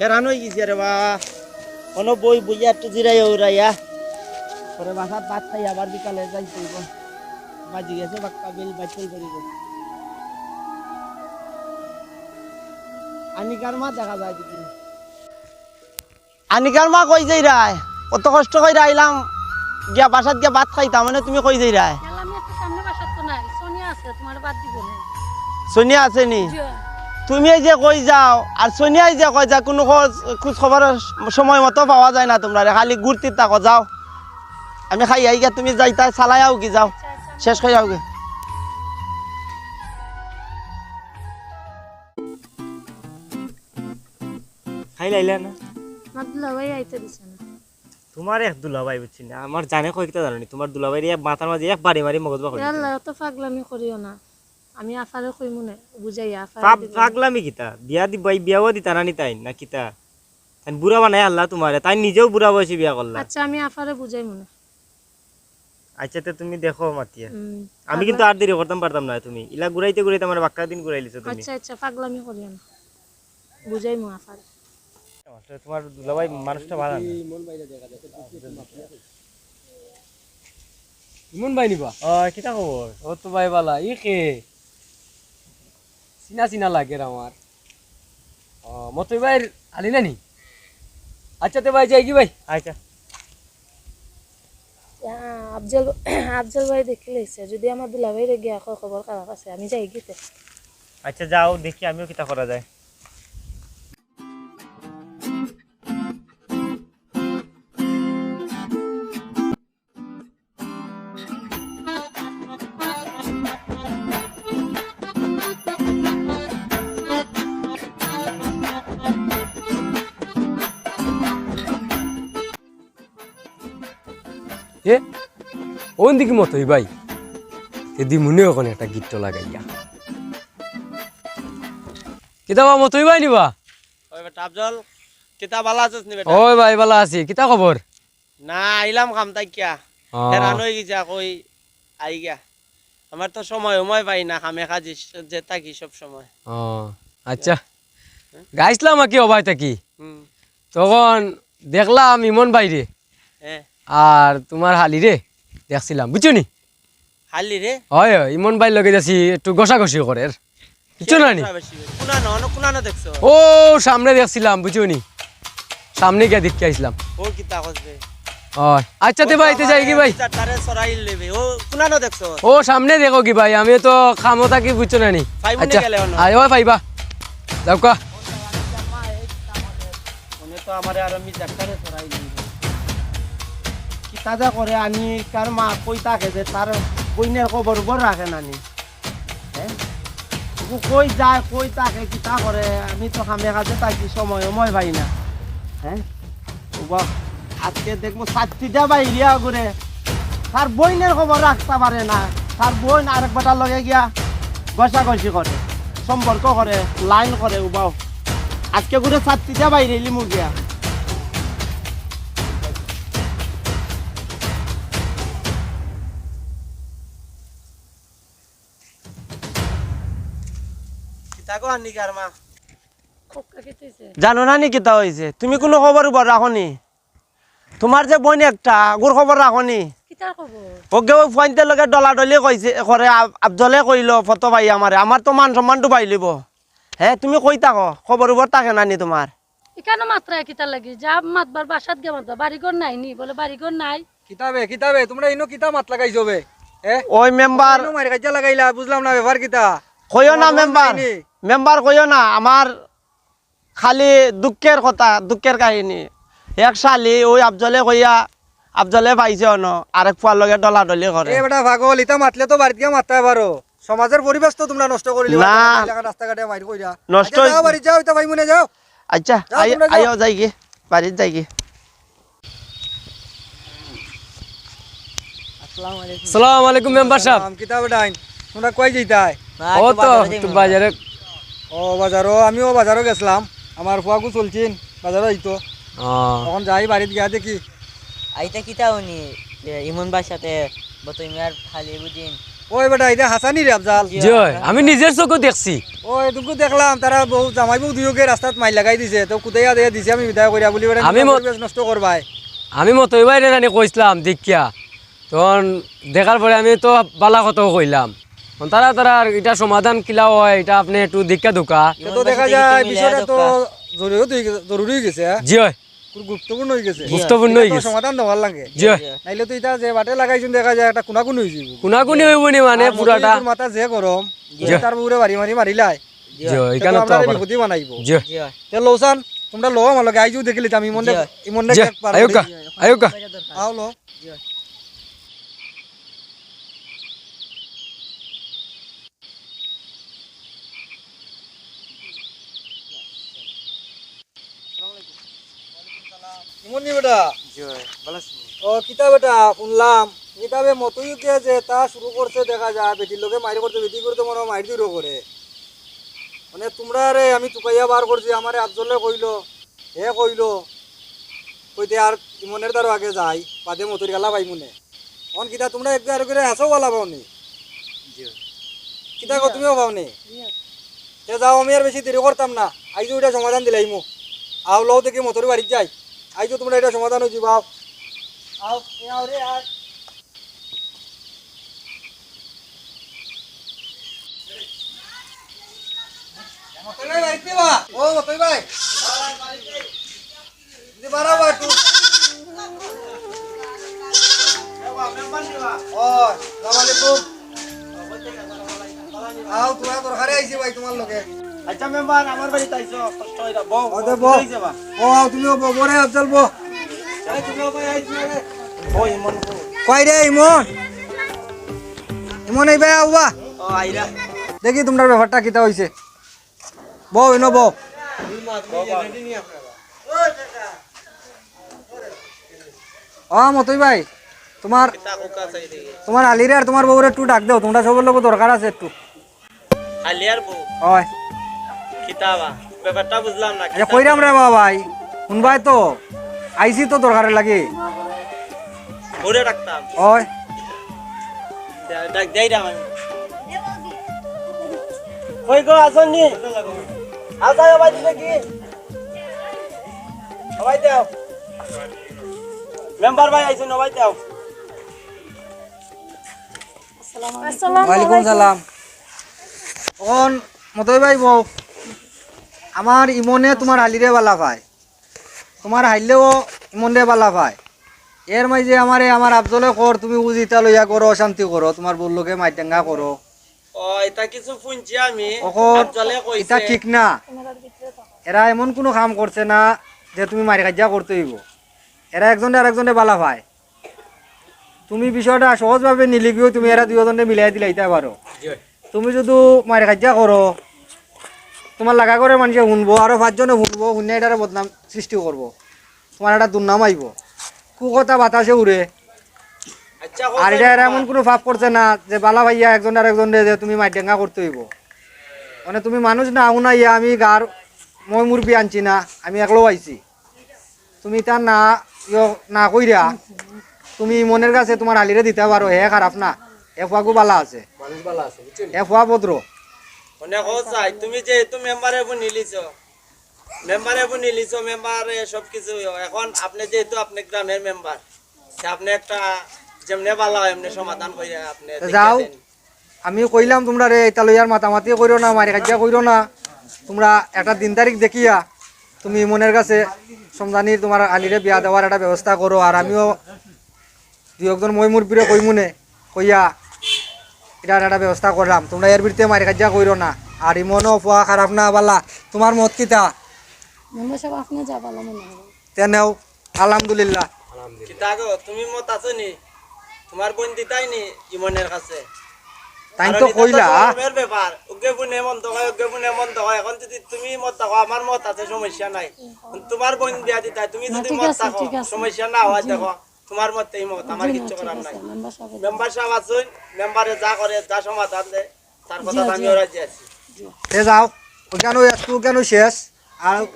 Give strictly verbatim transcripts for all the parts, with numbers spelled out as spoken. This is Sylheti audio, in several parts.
হেরান অই গেছি রে বা। কোনো বই বইয়া একটু জিরাইয়া উড়াইয়া। পরে বাসাত ভাত খাই আবার বিকালে যাইতে অইবো। বাজি গেছে বাক্কা বেল বাইচল করি গো। আনিকার মা দেখা যায় দেখি। আনিকার মা কই যাইরায়? কত কষ্ট কইরা আইলাম, গিয়া বাসাত গিয়া ভাত খাইতাম, মানে তুমি কই যাইরায়? গেলাম একটু সামনে, বাসাত তো নাই, সোনিয়া আছে, তোমার বাদ দিব না। সোনিয়া আছে নি? জি। তুমি এই যে কই যাও, আর সোনিয়ায় যে কই যায়, কোনো খোঁজ, খোঁজ খবর সময় মতো পাওয়া যায় না তোমরা রে, খালি ঘুরতে থাকো, যাও। আমি খাই আই গিয়া, তুমি যাইতায়, চালাই আও কি, যাও। আচ্ছা, আচ্ছা। শেষ করি আও কি। খাই লাইলা না? আমার দুলাভাই আইতে দিছে না। তোমার এক দুলাভাই বুঝছি না, আমার জানে কয় কিতা জানো নি? তোমার দুলাভাইরে এক মাথার মাঝে এক বাড়ি মারি মগজ বার করি দিতাম। আল্লাহ, অত পাগলামি করিও না। আমি আফারে কইমু নে, বুঝাইয়া আফারে পাগলামি কিতা? বিয়া দিবাই, বিয়াও দিতা না নি তাইন, না কিতা? তাইন বুড়া বানাই আল্লাহ তোমারে, তাইন নিজেও বুড়া বয়সে বিয়া করলা। আচ্ছা, আমি আফারে বুঝাইমু নে। আচ্ছা, তে তুমি দেখো মাতিয়া। হুম, আমি কিন্তু আর দেরি করতাম পারতাম না, তুমি ইলা ঘুরাইতে ঘুরাইতে আমার বাক্কা দিন ঘুরাইলিছো তুমি। আচ্ছা, আচ্ছা, পাগলামি করিও না। বুঝাইমু আফারে। আসলে তোমার দুলাভাই মানুষটা ভালা না। ইমন ভাই নি বা? ও, কিতা খবর? ও তো ভাই ভালা। ই কে? চিনা চিনা লাগের আমার। ও, মতই ভাইর আলি না নি? আচ্ছা, তে ভাই যাই কি ভাই? আচ্ছা। আফজল, আফজল ভাই দেখিলাইছে, যদি আমার দুলাভাইরে গিয়া কয় খবর খারাপ আছে, আমি যাই গিতে। আচ্ছা, যাও, দেখি আমিও কিতা করা যায়। এ, অন দেখি মতই ভাই। এদি মনে অখন একটা গিট্টো লাগাইয়া। কিতা বা মতই ভাই নি বা? ওই বেটা আফজল, কিতা ভালা আছস নি বেটা? ওই ভাই, ভালা আছি। কিতা খবর? না, আইলাম কাম থাকিয়া। ও। হেরান অই গেছি, কই আই গিয়া। আমার তো সময়, সময় পাই না, কামে কাজে যে থাকি সব সময়। ও, আচ্ছা। হুম? গাইছলাম আর কি, ও ভাই থাকি। হুম। তখন দেখলাম ইমন ভাইরে। হ্যাঁ। আর তোমার হালিরে দেখছিলাম, বুঝছো নি? হালি রে? হয়, হয়, ইমন ভাইর লগে যাচ্ছি, একটু ঘষাঘষি করের। বুঝছো না নি? ঘষাঘষি করে। কুনানো, অনো কুনানো দেখছো? ও, সামনে দেখছিলাম, বুঝছো নি? সামনে গিয়া দেখি আইছিলাম। ও, কিতা কস বে? হয়। আচ্ছা, তে ভাই, তে যাই কি ভাই? তারে সরাইল লেবে। ও, কুনানো দেখছো? ও, সামনে দেখো কি ভাই, আমি তো কামো থাকি, বুঝছো না নি? পাইবো নি আচ্ছা, গেলে অনো? আয়, ও পাইবা। যাও কা। মনে তো আমারে আরো মি ডাক্তারে সরাই দিল। কিতা যে করে আনিকার মা কই থাকে যে তার বইনের খবর উবর রাখে না নি? হ্যাঁ? ও কই যায়, কই থাকে, কিতা করে? আমি তো কামে কাজে থাকি, সময়, সময় পাই না। হ্যাঁ? ও বাপ, আজকে দেখমু ছাত্তিটা বাইরিয়া ঘুরে। তার বইনের খবর রাখতা পারে না। তার বইন আরেক বেটার লগে গিয়া ঘষাঘষি করে, সম্পর্ক করে, লাইন করে, উবাও। আজকে ঘুরে ছাত্তিটা বাইরিলিমু গিয়া। কিতা গো আনিকার মা? খোকা কিতা অইছে? জানো না নি কিতা অইছে? তুমি কুনু খবর উবর রাখো নি? তোমার যে বইন একটা, ওগুর খবর রাখো নি? কিতার খবর? ওগে ওই ফুয়াইন্তর লগে ডলাডলি কইছে, করে আফ-, আফজলে কইলো, ফতো ভাই আমারে, আমার তো মান সম্মান ডুবাইলিবো। হে, তুমি কই থাকো? খবর উবর থাকে না নি তোমার? ইকানো মাতরায় কিতার লাগি? যা মাতবার বাসাত গিয়া মাতবা, বাড়িঘর নাই নি? বলে বাড়িঘর নাই। কিতা বে, কিতা বে, তুমরা ইনো কিতা মাত লাগাইছো বে? এ? ওই মেম্বার। ইনো মারি কাজিয়া লাগাইলা, বুঝলাম না ব্যাপার কিতা? কইও না মেম্বার। মেম্বার কইও না, আমার খালি দুঃখের কথা, দুঃখের কাহিনী। এক শালি ওই আফজলে কইয়া, আফজলে পাইছে অনো, আরেক ফুয়ার লগে ডলাডলি করে। এ বেটা পাগল, ইতা মাতলে তো বাড়িত গিয়া মাততায় পারো। সমাজের পরিবেশ তো তুমরা নষ্ট করিলিবা। না। এলাকা রাস্তাঘাটে মাইর কইরা। নষ্ট আচ্ছা, যাও বাড়িত যাও, ইতা পাইমু নে যাও। আচ্ছা, যাও, আই-, তুমরা যাও। আইও যাইগি, বাড়িত যাইগি। আসসালামু আলাইকুম। সালাম আলাইকুম মেম্বার সাব। সালাম, কিতা বেটাইন? তুমরা কই যাইতায়? না, ও একটু তো বাজারো যাইমু একটু আমরা। বাজারে। ও বাজারো, আমিও বাজারো গেছলাম। আমার ফুয়াগু চলছিন, বাজারো আইতো। ও। অখন যাই বাড়িত গিয়া দেখি। আইতা কিতা উনি, এ, ইমন ভাইর সাথে বতই মিয়ার খালি বুঝিন। ওই বেটা, ইটা হাছানি রে আফজাল? জি অয়, আমি নিজর চউখো দেখছি। ওই এটুকু দেখলাম, তারা বউ, জামাই বউ দুইওগে রাস্তাত মাইর লাগাই দিছে, তো কুদাইয়া দিয়া দিছে আমি বিদায় করিয়া বুলি বেটা, আমি নিজর ম- পরিবেশ নষ্ট করবায়। আমি মতই ভাইরে নানি কইছলাম দেখিয়া, তখন দেখার পরে আমি তো বালা কথাউ কইলাম। তখন তারা, তারা আর ইটা সমাধান কিলা অয়, ইটা আপনে একটু দেখিয়া দেউক্কা। তে তো দেখা যায় বিষয়টা তো জরুরি অই গেছে, জরুরি অই গেছে, হ্যাঁ? জি অয়। খুব গুরুত্বপূর্ণ অই গেছে। গুরুত্বপূর্ণ অই গেছে। সমাধান দেওয়ার লাগে। জি অয়। নাইলে তো ইটা যে বাটে লাগাইছইন দেখা যায় একটা কুনাকুনি অই যাইবো। কুনাকুনি অইবো নি মানে আর পুরাটা। মতইর মাথা যে গরম, জি। তার বউরে বাড়ি মারি মারিলায়। জি অয়। তে ইখানো তো আমরারে আবার বিপদি বানাইবো। জি অয়। তে লওছান, তুমরা লও আমার লগে, আইজউ দেখিলিতাম ইমনরে, জি। ইমনরে জি। আউক্কা, আউক্কা। আও লও। ইমন নি বেটা? জি অয়, ভালা আছইন নি? ও, কিতা বেটা, হুনলাম, কিতা বে মতইয়ে যে তা শুরু করছে দেখা যায়, বেটির লগে মাইর করতে, বেটি করতে মনে অয় মাইর দুইরো করে। মানে তুমরারে আমি তুকাইয়া বার করছি, আমারে আফজলে কইলো, হে কইলো, কইতে আর ইমনের দ্বারো আগে যাই, বাদে মতইর গালা পাইমুনে। অখন কিতা তুমরা একজন আরোকরে হাছাউ বালা পাও নি? জি। কিতা কও, তুমিও পাও নি? জি। তে যাও, আমি আর বেশি দেরি করতাম না, আইজউ ইটা সমাধান দিলাইমু। আও লও দেখি মতইর বাড়িত যাই, আইজউ তুমরার ইটা সমাধান অই যিবো। আও, আও, এ আও রে, আয়। মতই ভাই, বাড়িত নি বা? ও মতই ভাই। ও, আসসালামু আলাইকুম। আও, তুমার দরকারে আইছি ভাই, তুমার লগে। আচ্ছা মেম্বার, আমার বাড়িত আইছো, কষ্ট অইরা, বও, ও, দে, বও। বও, তুমিও বও, বও রে, আফজল, বও। এই, তুমিও ভাই, আইছো রে। বও, ইমন, বও। কই রে, ইমন? ইমন, এই ভাই, আউবা। ও, আইরা। দেখি, তুমরার ব্যাপারটা কিতা অইছে। বও, ইনো বও। ও মতই ভাই, তুমার, তুমার আলিরে আর তুমার বউরে একটু ডাক দেও, তুমরা সবর লগে দরকার আছে একটু। আলি আর বউ? অয়। কিতা বা? ব্যাপারটা বুঝলাম না, আচ্ছা, কিতা? কইরাম রে বাবা ভাই, হুনবায় তো, আইছি তো দরকারর লাগি। বউরে ডাকতাম। অয়। ডাক দেই রে আমি। কই গো, আছইন নি? আও, যাও, ভাই, দিলে কি? ও ভাই, দেও। মেম্বার ভাই আইছইন, ও ভাই, দেও। আসসালামু আলাইকুম। ওয়ালাইকুম সালাম। অখন মতই ভাই বও, আমার ইমনে তুমার আলিরে বালা পায়, তুমার আলিয়েও ইমনরে বালা পায়। এর মাঝে আমারে আমার আফজলে কর, তুমি বুঝি ইতা লইয়া করো, অশান্তি করো, তুমার বউর লগে মাইর-দাঙ্গা করো। ও, ইতা কিছু হুনছি আমি, অখন আফজলে কইছে। ইতা ঠিক না। এরা এমন কুনু কাম করছে না যে তুমি মাইর-কাইজ্জা করতে অইবো। এরা একজনরে আরেকজনরে বালা পায়। তুমি বিষয়টা সহজভাবে নিলিগিও, তুমি এরা দুইওজনরে মিলাই দিলাইতা পারো। জি। তুমি যুদি মাইর-কাইজ্জা করো, তুমার লাগা ঘরর মানষে হুনবো, আরো পাঁচজনে হুনবো, হুনিয়া ইটারে বদনাম সৃষ্টি করবো, তুমার একটা দুর্নাম আইবো, কুকথা বাতাসে উড়ে। আচ্ছা, আর ইটা এরা এমন কুনু পাপ করছে না যে বালা পাইয়া একজনরে আরেকজনরে যে তুমি মাইর-দাঙ্গা করতে অইবো। মানে তুমি মানুষ না হুনাইয়া আমি গাঁওর ময়-মুরব্বি আনছি না, আমি একলাউ আইছি। তুমি ইতা না, ইয়ো না কইরা, তুমি ইমনর গেছে তুমার আলিরে দিতা পারো, হে খারাপ না, হে ফুয়াগু বালা আছে। মানুষ বালা আছে, বুঝছো নি? হে ফুয়া ভদ্র। মানে কথা চাই, তুমি যেহেতু মেম্বারে বুঝিলিছো, মেম্বারে বুঝিলিছো, মেম্বারে সব কিছু, অখন আপনে যেহেতু আপনে গ্রামর মেম্বার, তে আপনে একটা যেমনে বালা অয় এমনে সমাধান কইরা আপনে তে দেখিয়া যাও। দেন। আমি কইলাম তুমরারে, ইতা লইয়া আর মাতামাতি করিও না, মাইর-কাইজ্জা করিও না। তুমরা একটা দিন তারিখ দেখিয়া তুমি ইমনর গেছে সমঝানির তুমার আলিরে বিয়া দেওয়ার একটা ব্যবস্থা করো। আর আমিও দুই একজন ময়-মুরব্বিরে কইমুনে, কইয়া ইটার একটা ব্যবস্থা কররাম। তুমরা এর ভিতরে মাইর-কাইজ্জা করিও না। আর ইমনও ফুয়া খারাপ না, বালা। তুমার মত কিতা? মেম্বার সাব, আপনে যা বালা মনে অয়। তে নেও, আলহামদুলিল্লাহ। কিতা গো, তুমি মত আছো নি? তুমার বইন দিতায় নি ইমনর গেছে? তাইন তো কইলা। ধর্মর ব্যাপার, অগে বইন এমন তো কয়, অগে বইন এমন তো কয়। অখন যুদি তুমি মত থাকো, আমার মত আছে, সমস্যা নাই। তুমার বইন বিয়া দিতায়, তুমি না, যুদি ঠিক মত আছে, থাকো, ঠিক আছে। সমস্যা না অয়, জি। দেখো, তুমার মত এই মত, আমার জি, না, কিচ্ছু ঠিক করার আছে, নাই। Member sub. মেম্বার সাব আছইন, মেম্বারে যা করে, যা সমাধান দেয়, তার জি, কথা জি। আমিও রাজি আছি। জি। তে যাও, অখানো আজকে অখানো শেষ। আর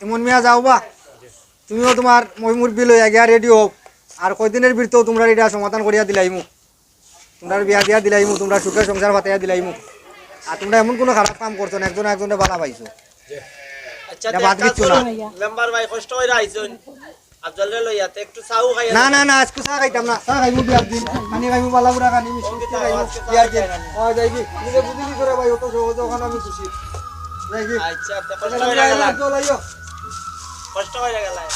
ইমন মিয়া যাও বা, তুমিও তুমার ময়-মুরব্বি লইয়া গিয়া রেডি অও। আর কয়দিনর ভিতরে তুমরার ইটা সমাধান করিয়া দিলাইমু। তুমরার বিয়া দিয়া দিলাইমু, তুমরার সুখে সংসার পাতাইয়া দিলাইমু। আর তুমরা এমন কুনু খারাপ কাম করছো না, একজন একজনরে বালা পাইছো। আচ্ছা, এটা তে বাদ এক কাজ দিচ্ছ না। করুন, মেম্বার ভাই কষ্ট কইরা আইছইন, আফজলরে লইয়া, তে একটু চাও খাইয়া না, যান। না, না, আইজকু চা খাইতাম না। চা খাইমু বিয়ার দিন। খানি খাইমু, বালা বুরা খানি, মিষ্টি মিষ্টি খাইমু বিয়ার দিন। অয়, যাই কি? তুমি যে বুঝি নি করে ভাই, অত সহজে অখান আমি খুশি। যাই কি? আচ্ছা, তে কষ্ট কইরা গেলাম। কষ্ট কইরা গেলাম।